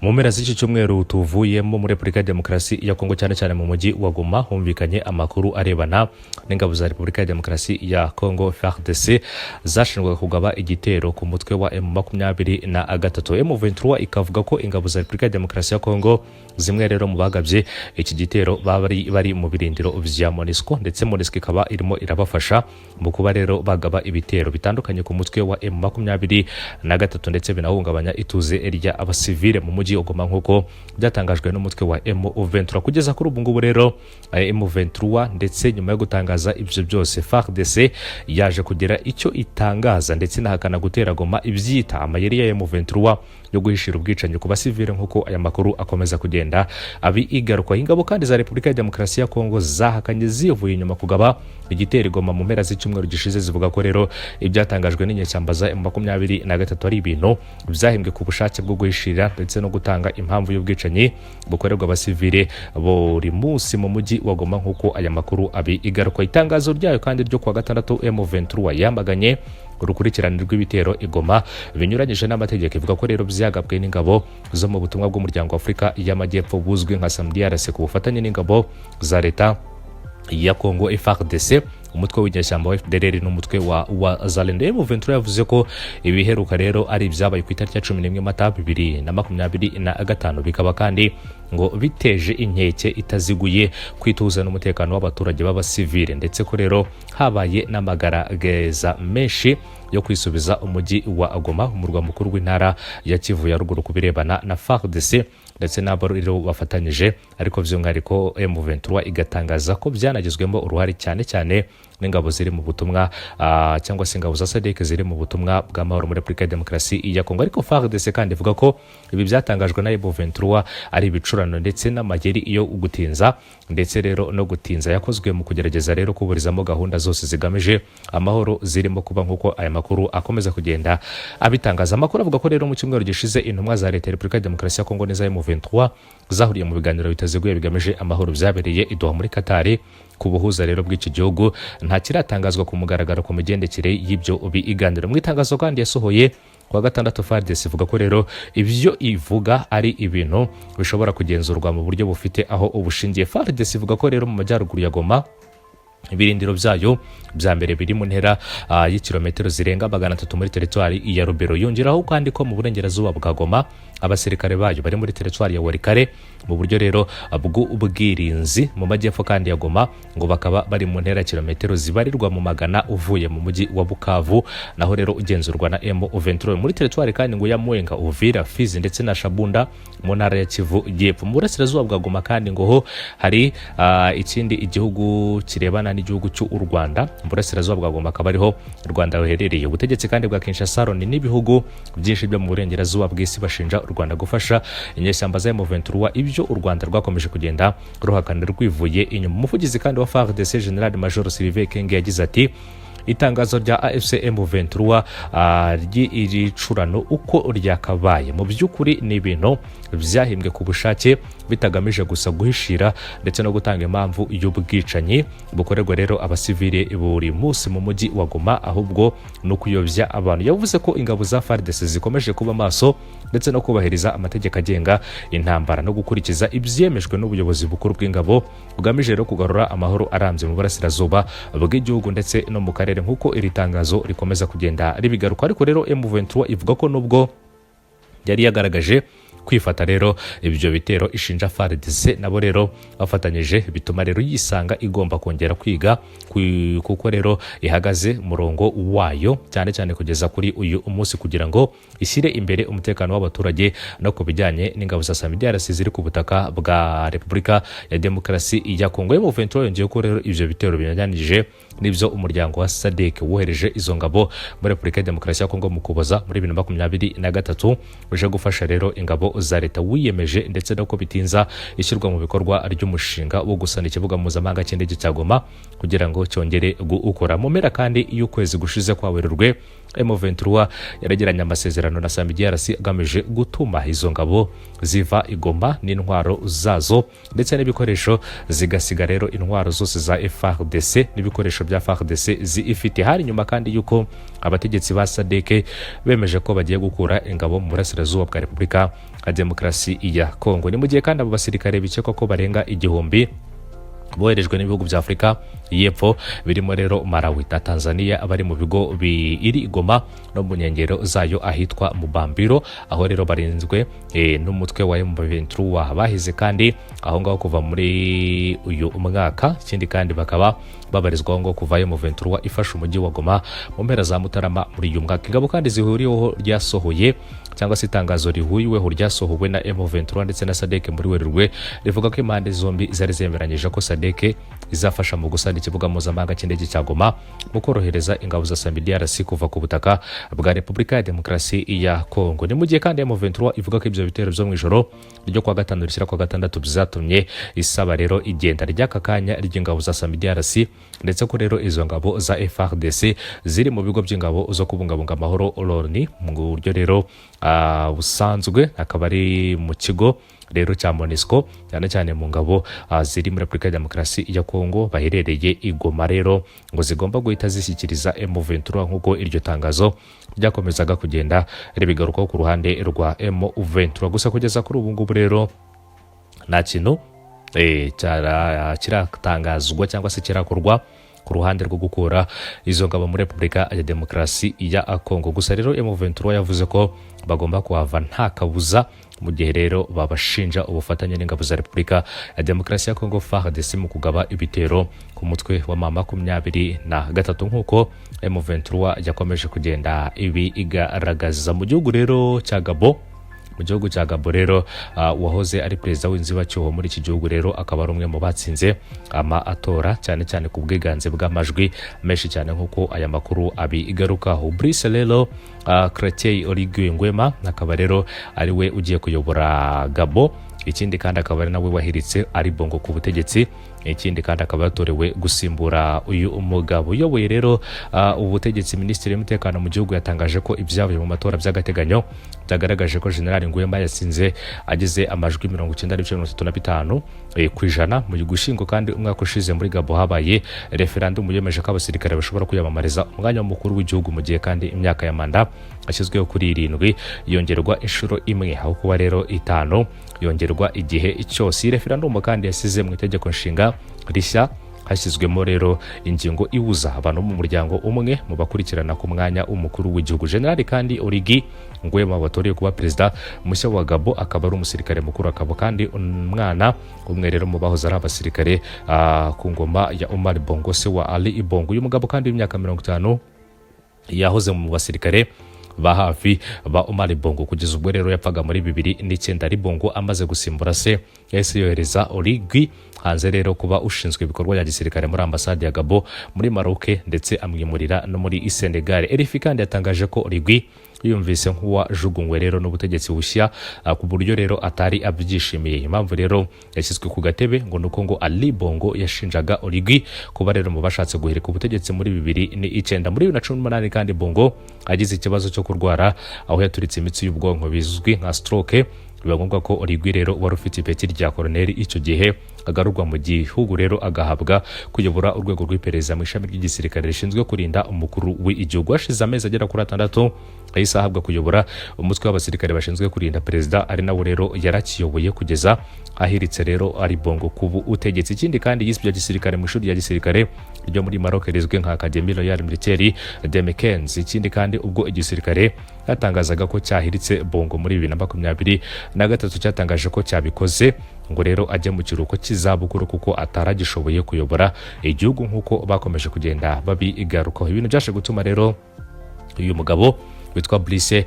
Mu mpera z'iki cyumweru tuvuyemo, muri Repubulika ya Demokarasi ya Kongo, cyane cyane mu mujyi wa Goma, humvikanye amakuru arebana n'ingabo za Repubulika ya Demokarasi ya Kongo, FARDC, zashinjwaga kugaba igitero ku mutwe wa M23. M23 ikavuga ko ingabo za Repubulika ya Demokarasi ya Kongo zimwe rero mu bagabye iki gitero bari bari mu birindiro vya MONUSCO, ndetse MONUSCO ikaba irimo irabafasha mu kuba rero bagaba ibitero bitandukanye ku mutwe wa M23, ndetse binahungabanya ituze rya abasivile mu mujyi wa Goma, nk'uko byatangajwe n'umutwe wa M23. Kugeza kuri ubu ngubu rero, M23, ndetse nyuma yo gutangaza ibyo byose, FARDC yaje kugira icyo itangaza ndetse inahakana gutera Goma, ibyita amayeri ya M23 yo guhishira ubwicanyi ku basivile, nk'uko aya makuru akomeza kugenda abigaruka. Ingabo kandi za Repubulika ya Demokarasi ya Kongo zahakanye zivuye inyuma kugaba igitero i Goma mu mpera z'icyumweru gishize, zivuga ko rero ibyatangajwe n'inyeshyamba za M23 ari ibintu byahimbwe ku bushake bwo guhishira ndetse no gutanga impamvu y'ubwicanyi bukorerwa abasivile buri munsi mu mujyi wa Goma, nk'uko aya makuru abigaruka. Itangazo ryayo kandi ryo kuwa gatandatu, M23 yamaganye urukurikirane rw'ibitero i Goma binyuranyije n'amategeko, ivuga ko rero byagabwe n'ingabo zo mu butumwa bw'Umuryango wa Afurika y'Amajyepfo buzwi nka SAMIDRC ku bufatanye n'ingabo za leta ya Kongo, FARDC, umutwe w'inyeshyamba wa FDLR n'umutwe wa Wazalendo. M23 yavuze ko ibiheruka rero ari ibyabaye ku itariki ya 11 Mata 2025, bikaba kandi ngo biteje inkeke itaziguye kwituza n'umutekano w'abaturage b'abasivile, ndetse ko rero habaye n'amagaragaza menshi yo kwisubiza umujyi wa Goma, umurwa mukuru w'intara ya Kivu ya Ruguru, ku birebana na FARDC ndetse n'abo rero bafatanyije. Ariko by'umwihariko M23 igatangaza ko byanagizwemo uruhare cyane cyane n'ingabo ziri mu butumwa cyangwa se ingabo za SADC ziri mu butumwa bw'amahoro muri Repubulika ya Demokarasi ya Kongo. Ariko FARDC kandi ivuga ko ibi byatangajwe na M23 ari ibicurano ndetse n'amayeri yo gutinza, ndetse rero no gutinza yakozwe mu kugerageza rero kuburizamo gahunda zose zigamije amahoro zirimo kuba, nk'uko aya makuru akomeza kugenda abitangaza. Amakuru avuga ko rero mu cyumweru gishize intumwa za leta ya Repubulika ya Demokarasi ya Kongo n'iza M23 zahuriye mu biganiro bitaziguye bigamije amahoro byabereye i Doha muri Qatar ku buhuza rero bw'iki gihugu. Nta kiratangazwa ku mugaragaro ku migendekere y'ibyo biganiro. Mu itangazo kandi yasohoye kuwa gatandatu, FARDC ivuga ko rero ibyo ivuga ari ibintu bishobora kugenzurwa mu buryo bufite aho ubushingiye. FARDC ivuga ko rero mu majyaruguru ya Goma ibirindiro byayo bya mbere biri mu ntera y'ikirometero zirenga 300 muri teritwari ya Rubero. Yongeraho kandi ko mu burengerazuba bwa Goma abasirikare bayo bari muri teritwari ya Walikale mu buryo rero bw'ubwirinzi. Mu majyepfo kandi ya Goma ngo bakaba bari mu ntera ya kilometero zibarirwa mu magana uvuye mu mujyi wa Bukavu, naho rero ugenzurwa na M23. Muri teritwari kandi ngo ya Mwenga, Uvira, Fizi ndetse na Shabunda mu ntara ya Kivu y'Epfo. Mu burasirazuba bwa Goma kandi ngo ho hari ikindi igihugu kirebana n'igihugu cy'u Rwanda. Mu burasirazuba bwa Goma akaba ariho u Rwanda ruherereye. Ubutegetsi kandi bwa Kinshasa, Loni n'ibihugu byinshi byo mu burengerazuba bw'isi bashinja u Rwanda gufasha inyeshyamba za M23, ibyo u Rwanda rwakomeje kugenda ruhakana rwivuye inyuma. Umuvugizi kandi wa FARDC, General Major Sylvain Ekenge, yagize ati: "Itangazo rya AFC M23 ry'iricurano uko ryakabaye mu by'ukuri ni ibintu byahimbwe ku bushake, bitagamije gusa guhishira ndetse no gutanga impamvu y'ubwicanyi bukorerwa rero abasivile buri munsi mu mujyi wa Goma, ahubwo ni ukuyobya abantu." Yavuze ko ingabo za FARDC zikomeje kuba maso ndetse no kubahiriza amategeko agenga intambara no gukurikiza ibyemejwe n'ubuyobozi bukuru bw'ingabo, bugamije rero kugarura amahoro arambye mu burasirazuba bw'igihugu ndetse no mu karere, nk'uko iri tangazo rikomeza kugenda ribigaruka. Ariko rero M23 ivuga ko nubwo yari yagaragaje kwifata rero ibyo bitero ishinja FARDC nabo rero bafatanyije, bituma rero yisanga igomba kongera kwiga kuko rero ihagaze murongo wayo, cyane cyane kugeza kuri uyu munsi, kugira ngo ishyire imbere umutekano w'abaturage no ku bijyanye n'ingabo za SAMIDRC ziri ku butaka bwa Repubulika ya Demokarasi ya Kongo. M23 yongeye ko rero ibyo bitero binyuranyije n'ibyo umuryango wa SADC wohereje izo ngabo muri Repubulika ya Demokarasi ya Kongo mu Kuboza muri 2023 uje gufasha rero ingabo za leta wiyemeje, ndetse no ko bitinza ishyirwa mu bikorwa ry'umushinga wo gusana ikibuga mpuzamahanga cy'indege cya Goma kugira ngo cyongere gukora. Mu mpera kandi y'ukwezi gushize kwa Werurwe, M23 yaragiranye amasezerano na SAMIDRC agamije gutuma izo ngabo ziva i Goma n'intwaro zazo ndetse n'ibikoresho, zigasiga rero intwaro zose za FARDC n'ibikoresho bya FARDC zifite. Hari nyuma kandi yuko abategetsi ba SADC bemeje ko bagiye gukura ingabo mu burasirazuba bwa Repubulika ya Demokarasi ya Kongo. Ni mu gihe kandi abo basirikare bikekwa ko barenga 1000 boherejwe n'ibihugu bya Afurika y'Epfo birimo rero Malawi na Tanzania bari mu bigo biri i Goma no mu nkengero zayo ahitwa Mubambiro, aho rero barinzwe n'umutwe wa M23 bahize kandi aho ngaho kuva muri uyu mwaka. Ikindi kandi bakaba babarizwa aho ngaho kuva M23 ifashe umujyi wa Goma mu mpera za Mutarama muri uyu mwaka. Ingabo kandi zihuriweho ryasohoye cyangwa se itangazo rihuriweho ryasohowe na M23 ndetse na SADC muri Werurwe rivuga ko impande zombi zari zemeranyije ko SADC izafasha mu gusana ikibuga mpuzamahanga cy'indege cya Goma mu korohereza ingabo za SAMIDRC kuva ku butaka bwa Repubulika ya Demokarasi ya Kongo. Ni mu gihe kandi M23 ivuga ko ibyo bitero byo mu ijoro ryo kuwa gatanu rishyira kuwa gatandatu byatumye isaba rero igenda ry'aka kanya ry'ingabo za SAMIDRC, ndetse ko rero izo ngabo za FARDC ziri mu bigo by'ingabo zo kubungabunga amahoro LONI mu buryo rero busanzwe, akaba ari mu kigo rero cya MONUSCO, cyane cyane mu ngabo ziri muri Repubulika ya Demokarasi ya Kongo baherereye i Goma rero ngo zigomba guhita zishyikiriza M23, nk'uko iryo tangazo ryakomezaga kugenda ribigarukaho ku ruhande rwa M23. Gusa kugeza kuri ubu ngubu rero nta kintu kiratangazwa cyangwa se kirakorwa ku ruhande rwo gukura izo ngabo muri Repubulika ya Demokarasi ya Kongo. Gusa rero M23 yavuze ko bagomba kuhava nta kabuza mu gihe rero babashinja ubufatanye n'ingabo za Repubulika ya Demokarasi ya Kongo FARDC mu kugaba ibitero ku mutwe wa M23, nk'uko M23 yakomeje kugenda ibi igaragaza. Mu gihugu rero cya Gabon, mu gihugu cya Gabon rero, uwahoze ari perezida w'inzibacyuho muri iki gihugu rero akaba ari umwe mu batsinze amatora, cyane cyane ku bwiganze bw'amajwi menshi cyane, nk'uko aya makuru abigarukaho. Brice rero Clotaire Oligui Nguema akaba rero ari we ugiye kuyobora Gabon. Ikindi kandi akaba ari nawe wahiritse Ali Bongo ku butegetsi. Ikindi kandi akaba yatorewe gusimbura uyu mugabo uyoboye rero ubutegetsi. Minisitiri w'umutekano mu gihugu yatangaje ko ibyavuye mu matora by'agateganyo byagaragaje ko General Nguema yatsinze ageze amajwi 90.35%. Mu Gushyingo kandi umwaka ushize muri Gabon habaye referendum yemeje ko abasirikare bashobora kwiyamamariza umwanya w'umukuru w'igihugu, mu gihe kandi imyaka ya manda yashyizweho kuri 7 yongerwa inshuro imwe aho kuba rero 5 yongerwa igihe cyose. Iyi referendum kandi yasize mu itegeko nshinga rishya hashyizwemo rero ingingo ibuza abantu bo mu muryango umwe mu bakurikirana ku mwanya w'umukuru w'igihugu. General kandi Oligui Nguema watoreye kuba perezida mushya wa Gabon akaba ari umusirikare mukuru, akaba kandi umwana umwe rero mu bahoze ari abasirikare ku ngoma ya Omar Bongo, se wa Ali Bongo. Uyu mugabo kandi w'imyaka 50 yahoze mu basirikare ba hafi ba Omar Bongo kugeza ubwo rero yapfaga muri 2009. Ali Bongo amaze gusimbura se yahise yohereza Oligui hanze rero kuba ushinzwe ibikorwa bya gisirikare muri ambasade ya Gabon muri Maroc, ndetse amwimurira no muri Senegal. RFI kandi yatangaje ko Oligui yumvise nk'uwajugunywe rero n'ubutegetsi bushya, ku buryo rero atari abyishimiye. Impamvu rero yashyizwe ku gatebe ngo nuko ngo Ali Bongo yashinjaga Oligui kuba rero mu bashatse guhirika ubutegetsi muri 2009. Muri 2018 kandi Bongo agize ikibazo cyo kurwara aho yaturitse imitsi y'ubwonko bizwi nka stroke, biba ngombwa ko Oligui rero wari ufite ipeti rya koroneri icyo gihe agarurwa mu gihugu rero agahabwa kuyobora urwego rw'iperereza mu ishami ry'igisirikare rishinzwe kurinda umukuru w'igihugu. Hashize amezi agera kuri 6 yahise ahabwa kuyobora umutwe w'abasirikare bashinzwe kurinda perezida, ari nawo rero yarakiyoboye kugeza ahiritse rero Ali Bongo ku butegetsi. Ikindi kandi yize ibya gisirikare mu ishuri rya gisirikare ryo muri Maroc rizwi nka Académie Royale Militaire de Meknes. Ikindi kandi ubwo igisirikare cyatangazaga ko cyahiritse Bongo muri 2023, cyatangaje ko cyabikoze ngo rero ajye mu kiruhuko cy'izabukuru kuko ataragishoboye kuyobora igihugu, nk'uko bakomeje kugenda babigarukaho. Ibintu byaje gutuma rero uyu mugabo witwa Brice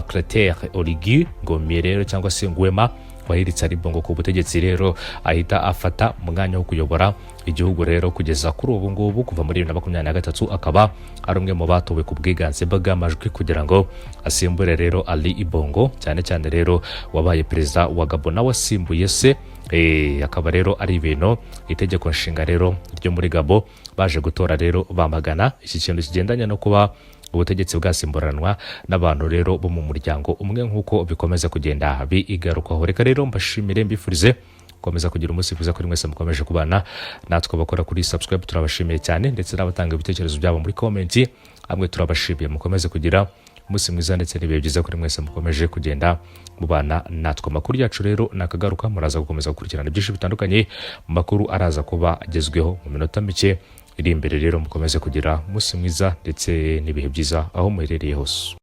Clotaire Oligui Ngomie rero cyangwa se Nguema wahiritse Ali Bongo ku butegetsi rero ahita afata umwanya wo kuyobora igihugu rero kugeza kuri ubu ngubu. Kuva muri 2023 akaba ari umwe mu batowe ku bwiganze bw'amajwi kugira ngo asimbure rero Ali Bongo, cyane cyane rero wabaye perezida wa Gabon nawe asimbuye se. Akaba rero ari ibintu itegeko nshinga rero ryo muri Gabon baje gutora rero bamagana iki kintu kigendanye no kuba Ubutegetsi bwasimburanwa n'abantu rero bo mu muryango umwe, nk'uko bikomeza kugenda bigarukwaho. Reka rero mbashimire, mbifurize gukomeza kugira umunsi mwiza kuri mwese mukomeje kubana natwe. Abakora kuri subscribe turabashimiye cyane, ndetse n'abatanga ibitekerezo byabo muri comment hamwe turabashimiye. Mukomeze kugira umunsi mwiza ndetse n'ibihe byiza kuri mwese mukomeje kugenda mubana natwe. Amakuru yacu rero nakagaruka, muraza gukomeza gukurikirana byinshi bitandukanye mu makuru araza kuba agezweho mu minota mike iri imbere. Rero mukomeze kugira umunsi mwiza ndetse n'ibihe byiza aho muherereye hose.